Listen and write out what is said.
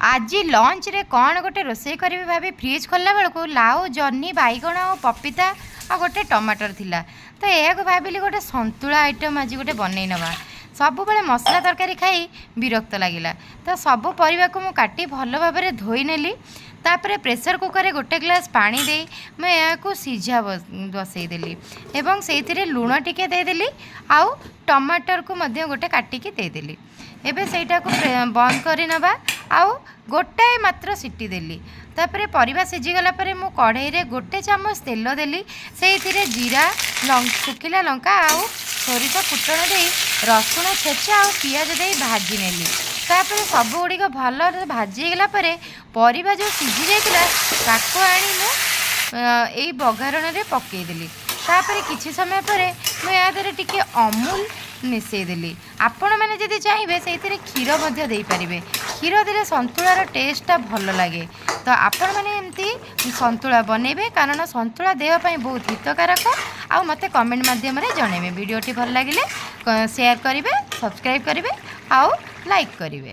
ଆଜି ଲଞ୍ଚରେ କ'ଣ ଗୋଟେ ରୋଷେଇ କରିବି ଭାବି ଫ୍ରିଜ୍ ଖୋଲିଲା ବେଳକୁ ଲାଉ, ଜହ୍ନି, ବାଇଗଣ ଆଉ ପପିତା ଆଉ ଗୋଟେ ଟମାଟର ଥିଲା। ତ ଏହାକୁ ଭାବିଲି ଗୋଟେ ସନ୍ତୁଳା ଆଇଟମ୍ ଆଜି ଗୋଟେ ବନେଇ ନେବା। ସବୁବେଳେ ମସଲା ତରକାରୀ ଖାଇ ବିରକ୍ତ ଲାଗିଲା। ତ ସବୁ ପରିବାକୁ ମୁଁ କାଟି ଭଲ ଭାବରେ ଧୋଇ ନେଲି। ତାପରେ ପ୍ରେସର୍ କୁକର୍ରେ ଗୋଟେ ଗ୍ଲାସ୍ ପାଣି ଦେଇ ମୁଁ ଏହାକୁ ସିଝା ବସେଇଦେଲି ଏବଂ ସେଇଥିରେ ଲୁଣ ଟିକେ ଦେଇଦେଲି ଆଉ ଟମାଟରକୁ ମଧ୍ୟ ଗୋଟେ କାଟିକି ଦେଇଦେଲି। ଏବେ ସେଇଟାକୁ ବନ୍ଦ କରିନେବା ଆଉ ଗୋଟାଏ ମାତ୍ର ସିଟି ଦେଲି। ତାପରେ ପରିବା ସିଝିଗଲା ପରେ ମୁଁ କଢ଼େଇରେ ଗୋଟେ ଚାମଚ ତେଲ ଦେଲି। ସେଇଥିରେ ଜିରା, ଶୁଖିଲା ଲଙ୍କା ଆଉ ସୋରିଷ ଫୁଟଣ ଦେଇ ରସୁଣ ଛେଚା ଆଉ ପିଆଜ ଦେଇ ଭାଜି ନେଲି। ତାପରେ ସବୁଗୁଡ଼ିକ ଭଲରେ ଭାଜି ହେଇଗଲା ପରେ ପରିବା ଯେଉଁ ସିଝି ଯାଇଥିଲା, ତାକୁ ଆଣି ମୁଁ ଏଇ ବଘାରଣରେ ପକାଇଦେଲି। ତାପରେ କିଛି ସମୟ ପରେ ମୁଁ ଏହା ଦେହରେ ଟିକେ ଅମୁଲ ମିଶାଇଦେଲି। ଆପଣମାନେ ଯଦି ଚାହିଁବେ, ସେଇଥିରେ କ୍ଷୀର ମଧ୍ୟ ଦେଇପାରିବେ। କ୍ଷୀର ଦେଲେ ସନ୍ତୁଳାର ଟେଷ୍ଟଟା ଭଲ ଲାଗେ। ତ ଆପଣମାନେ ଏମିତି ସନ୍ତୁଳା ବନେଇବେ, କାରଣ ସନ୍ତୁଳା ଦେହ ପାଇଁ ବହୁତ ହିତକାରକ। ଆଉ ମୋତେ କମେଣ୍ଟ ମାଧ୍ୟମରେ ଜଣାଇବେ। ଭିଡ଼ିଓଟି ଭଲ ଲାଗିଲେ ସେୟାର କରିବେ, ସବସ୍କ୍ରାଇବ୍ କରିବେ ଆଉ ଲାଇକ୍ କରିବେ।